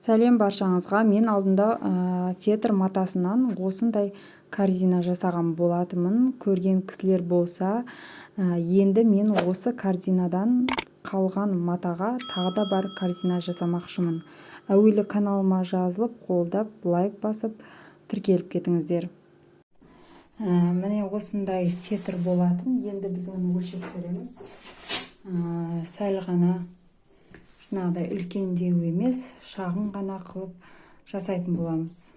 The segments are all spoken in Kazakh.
Сәлем баршаңызға. Мен алдында фетр матасынан осындай корзина жасаған болатынмын. Көрген кісілер болса, енді мен осы корзинадан қалған матаға тағы да бар корзина жасамақшымын. Әуелі каналыма жазылып, қолдап, лайк басып, тіркеліп кетіңіздер. Міне осындай фетр болатын. Енді біз оны өлшеп көреміз. Сәл ғана жаңағыдай үлкендеу емес, шағын ғана қылып жасайтын боламыз.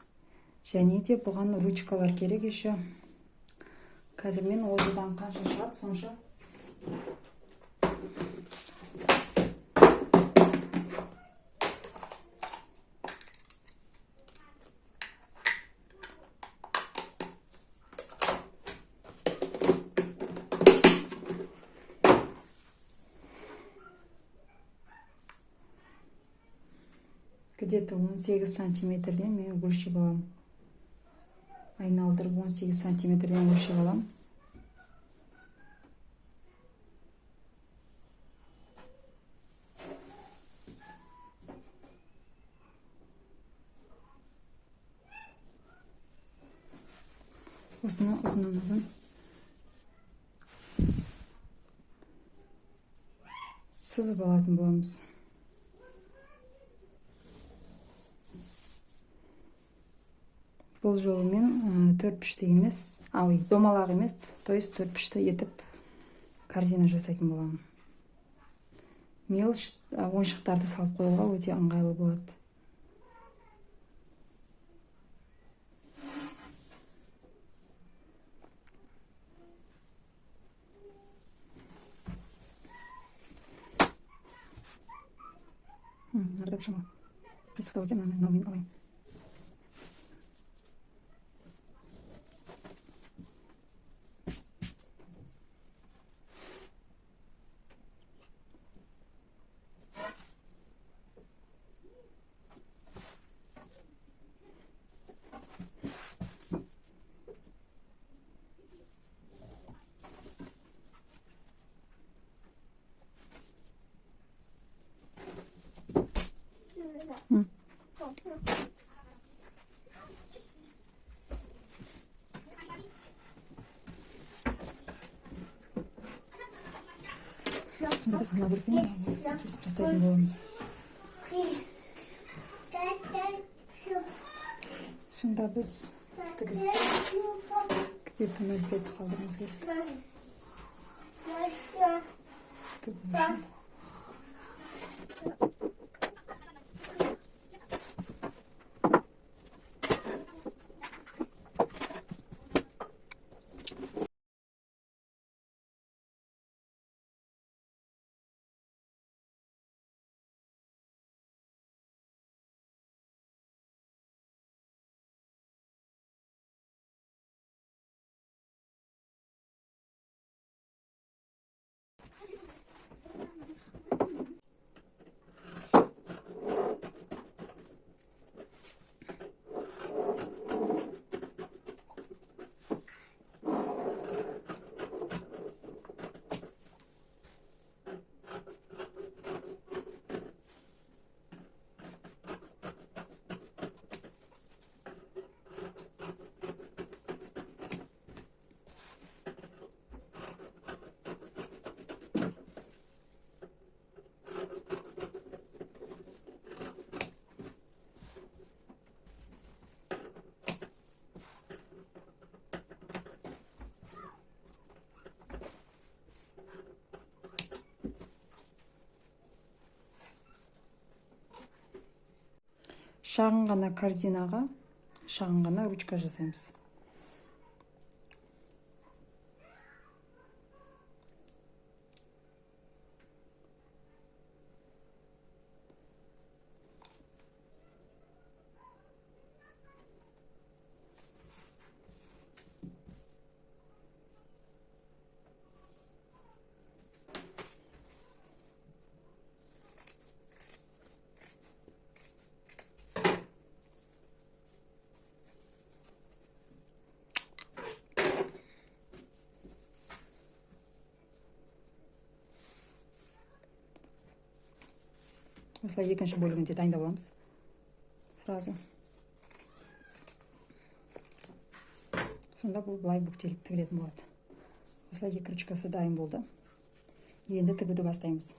Және де бұған ручкалар керек еще. Қазір мен осыдан қанша шығады, сонша где-то 18 сантиметрден мен өлшеп аламын. Айналдырып 18 сантиметрден өлшеп аламын. Осыны ұзыннан ұзын сызып алатын боламыз. Бұл жолы мен төрт пішті емес, домалақ емес, то есть төрт пішті етіп корзина жасайтын боламын. Мелочь ойыншықтарды салып қоюға өте ыңғайлы болады. Нардап шама. Қисықтау екен, мынау мен алайын. Сонда біз мына бөлікпен кесіп тастайтын боламыз. Сонда біз тігіске где-то 0,5 қалдыруымыз керек. Тігу үшін. Шағын ғана корзинаға шағын ғана ручка жасаймыз. Осылай екінші бөлігінде дайындап аламыз. Сразу. Сонда бұл былай бүктеліп тігілетін болады. Осылай екі ручкасы дайын болды. Енді тігуді бастаймыз.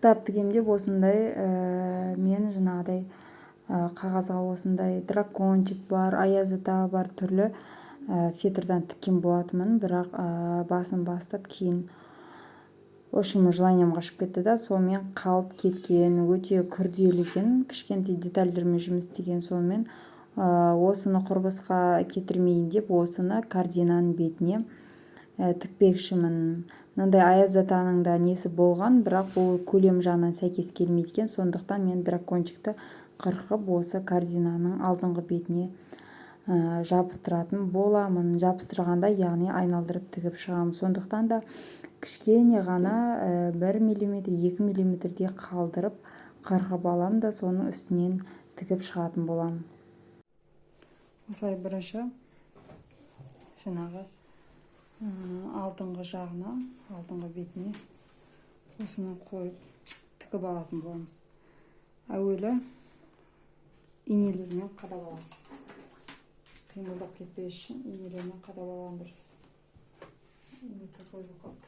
Кітап тігем деп осындай мен жаңағыдай қағазға осындай дракончик бар, аяз ата бар, түрлі фетрдан тіккен болатынмын, бірақ басын бастап кейін в общем желанием қашып кетті да, сонымен қалып кеткен. Өте күрделі екен, кішкентай детальдермен жұмыс істеген. Сонымен осыны құрбысқа кетірмейін деп осыны корзинаның бетіне тікпекшімін. Мынандай аяз атаның да несі болған, бірақ бұл көлем жағынан сәйкес келмейді екен. Сондықтан мен дракончикті қырқып осы корзинаның алдыңғы бетіне жабыстыратын боламын. Жабыстырғанда, яғни айналдырып тігіп шығамын. Сондықтан да кішкене ғана 1 миллиметр, 2 миллиметрдей қалдырып қырқып аламын да, соның үстінен тігіп шығатын боламын. Осылай бірінші жаңағы алдыңғы жағына, алдыңғы бетіне осыны қойып тігіп алатын боламыз. Әуелі инелермен қадап аламыз. Қимылдап кетпес үшін инелермен қадап алған дұрыс. Ине такой болып қалды.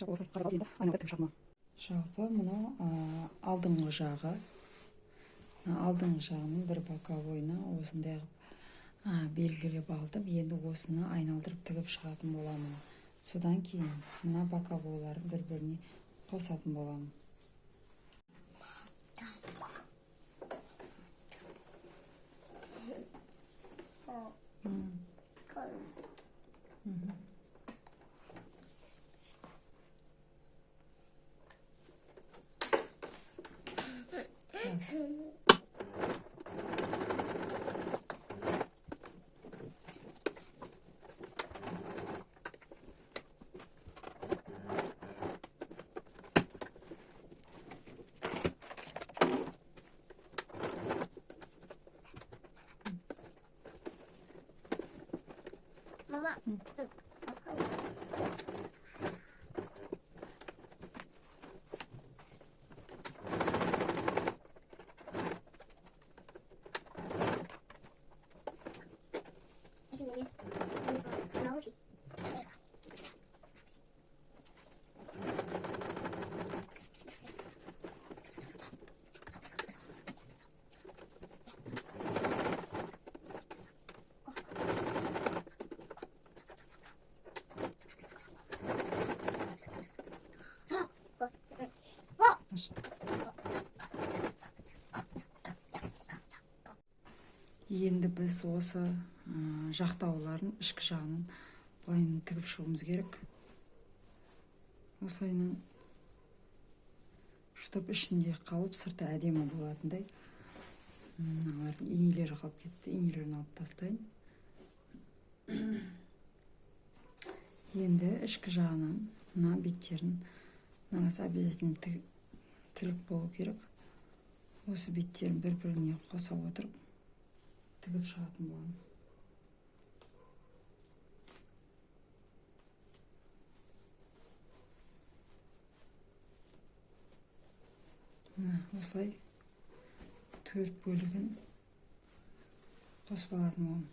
Осылай қадап алып, енді айналдырып тігіп шығамын. Жалпы мынау алдыңғы жағы, алдыңғы жағының бір боковойына осындай қылып белгілеп алдым. Енді осыны айналдырып тігіп шығатын боламын. Содан кейін мына боковойларын бір-біріне қосатын боламын. Мама. Енді біз осы жақтауларын ішкі жағын былай тігіп шығуымыз керек. Осылайынан, чтоб ішінде қалып, сырты әдемі болатындай. Мыналардың инелері қалып кетті, инелерін алып тастайын. Енді ішкі жағынан мына беттерін, мынасы обязательно тілік болу керек. Осы беттерін бір-біріне қоса отырып тігіп шығатын боламын. Мына осылай төрт бөлігін қосып алатын боламын.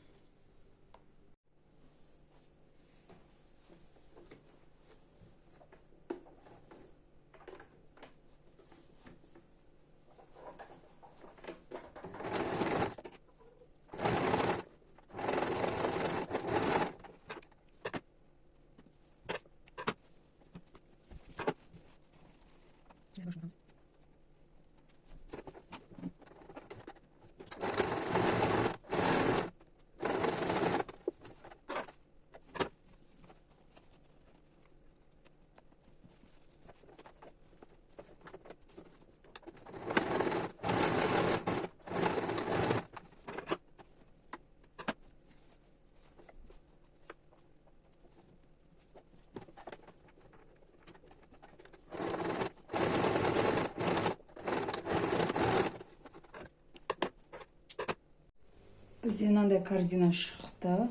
Бізде мынандай корзина шықты.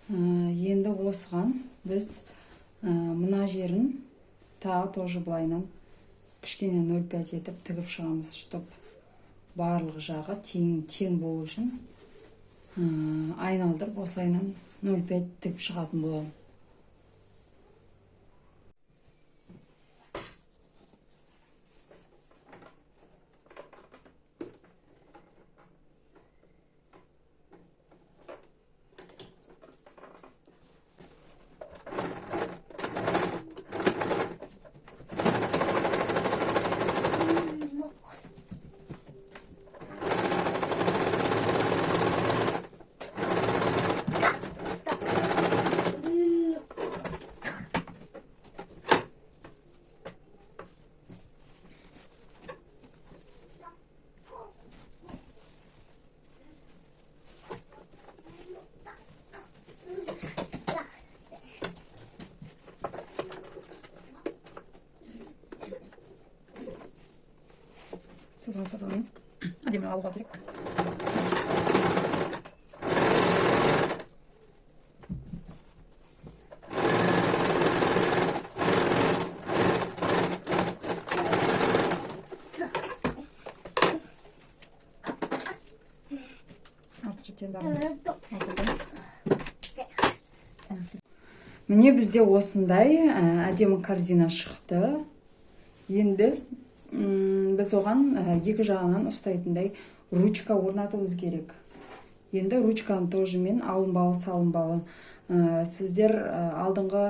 Енді осыған біз мына жерін тағы тоже былайынан кішкене 0,5 етіп тігіп шығамыз, чтоб барлық жағы тең болу үшін, айналдырып осылайынан 0,5 тігіп шығатын боламын. Сызған сызығымен әдемі алуға керек. Артық жіптерін бәрін алып тастаймыз. Міне бізде осындай әдемі корзина шықты. Енді біз оған екі жағынан ұстайтындай ручка орнатуымыз керек. Енді ручканы тоже мен алынбалы салынбалы, сіздер алдыңғы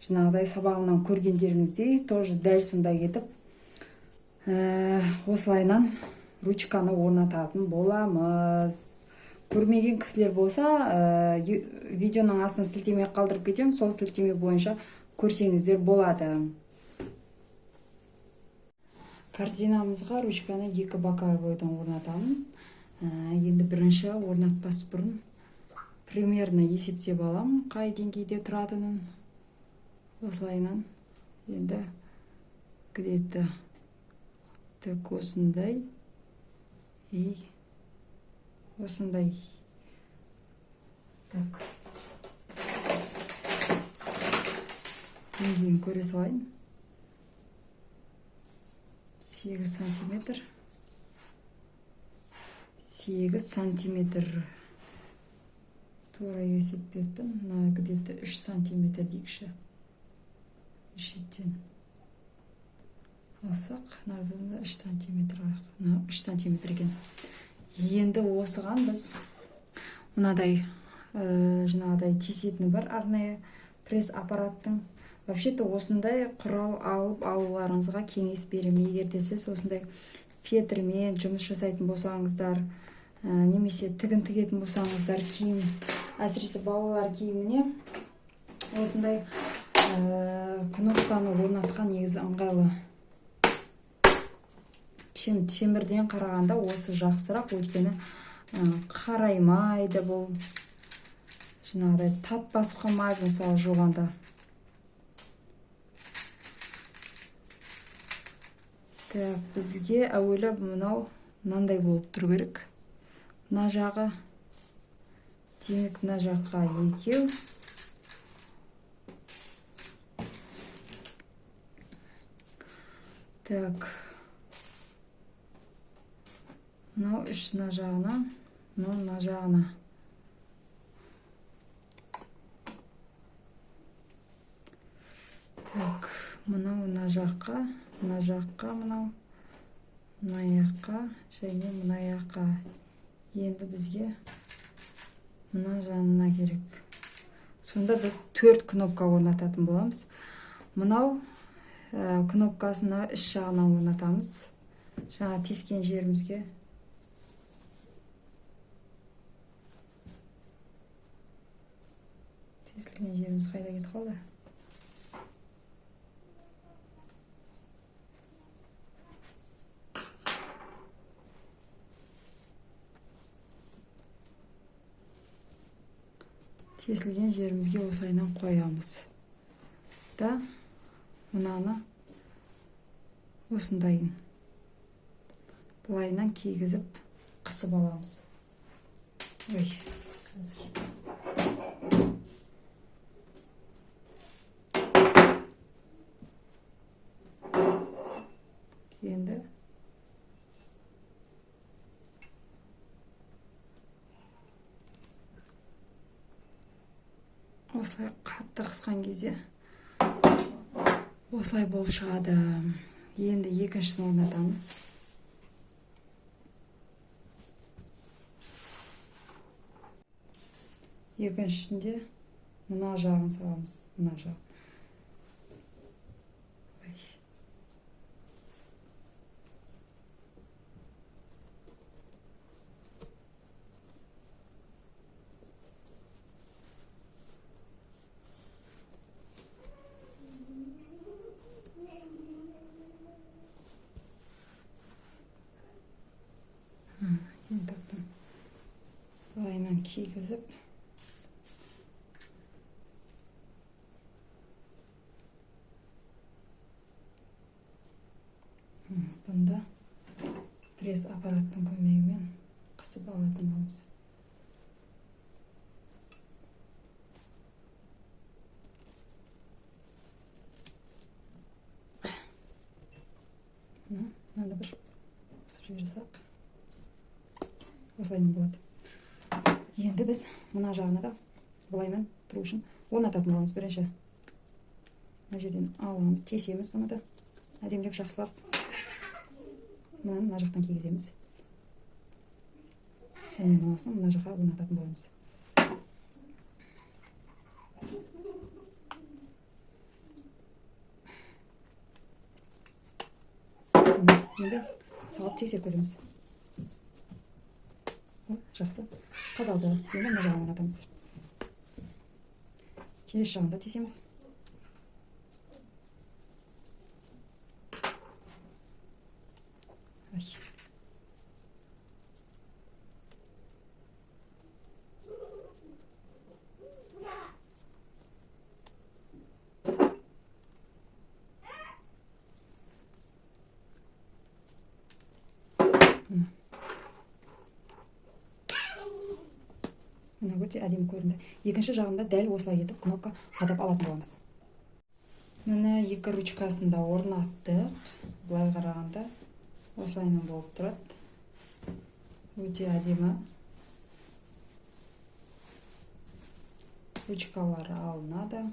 жаңағыдай сабағымнан көргендеріңіздей тоже дәл сондай етіп, осылайынан ручканы орнататын боламыз. Көрмеген кісілер болса, видеоның астына сілтеме қалдырып кетемін, сол сілтеме бойынша көрсеңіздер болады. Корзинамызға ручканы екі боковойдан орнатамын. Енді бірінші орнатпас бұрын примерно есептеп аламын, қай деңгейде тұратынын. Осылайынан енді где-то так осындай и осындай. Так. Деңгейін көре салайын. 8 сантиметр. 8 сантиметр. Тура есептеппін. Мына где-то 3 сантиметр дейікші. Үш шеттен алсақ, мынадан да 3 сантиметр алайық. Мына 3 сантиметр екен. Енді осыған біз мынадай, жаңағыдай тесетіні бар арнайы пресс аппараттың. Вообще-то осындай құрал алып алуларыңызға кеңес беремін. Егер де сіз осындай фетрмен жұмыс жасайтын болсаңыздар, немесе тігін тігетін болсаңыздар, киім, әсіресе балалар киіміне осындай Кнопканы орнатқан негізі ыңғайлы, чем темірден қарағанда осы жақсырақ, өйткені қараймайды, бұл жаңағыдай тат басып қалмайды, мысалы, жуғанда. Так, бізге әуелі мынау мынандай болып тұру керек мына жағы. Демек, мына жаққа екеу. Так, мынау үш мына жағына, мынау мына жағына. Так, мынау мына жаққа, мына жаққа, мынау мына жаққа және мына жаққа. Енді бізге мына жанына керек. Сонда біз төрт кнопка орнататын боламыз. Мынау кнопкасына іш жағына орнатамыз, жаңа тескен жерімізге. Тесілген жеріміз қайда кетіп қалды? Тесілген жерімізге осылайынан қоямыз да, мынаны осындайын былайынан кигізіп, қысып аламыз. Ой, қазір. Енді осылай қатты қысқан кезде осылай болып шығады. Енді екіншісін орнатамыз. Екіншісінде мына жағын саламыз, мына жағын. Ой. Енді таптым. Былайынан кигізіп, бұнда пресс аппараттың көмегімен қысып алатын боламыз. Мына мынаны бір қысып жібере салсақ, осылайынан болады. Енді біз мына жағына да былайынан тұру үшін орнататын боламыз. Бірінші мына жерден аламыз, тесеміз бұны да әдемілеп, жақсылап. Мынаны мына жақтан кигіземіз және мынасын мына жаққа орнататын боламыз. Міне, енді салып тексеріп көреміз. О, жақсы қадалды. Енді мына жағын орнатамыз. Келесі жағын да тесеміз. Ой. Міне. Міне, өте әдемі көрінді. Екінші жағында дәл осылай етіп кнопка қадап алатын боламыз. Міне, екі ручкасын да орнаттық. Былай қарағанда осылайынан болып тұрады. Өте әдемі. Ручкалары алынады.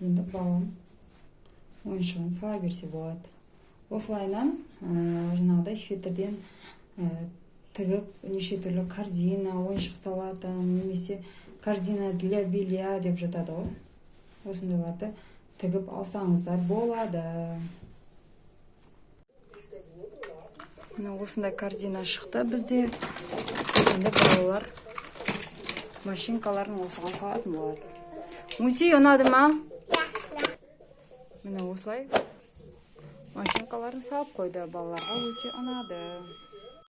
Енді балам ойыншығын сала берсе болады. Осылайынан жаңағыдай фетрден тігіп, неше түрлі корзина, ойыншық салатын немесе корзина для белья деп жатады ғой, осындайларды тігіп алсаңыздар болады. Міне, осындай корзина шықты бізде. Енді балалар машинкаларын осыған салатын болады. Муси, ұнады ма? Міне, осылай машинкаларын салып қойды. Балаларға өте ұнады.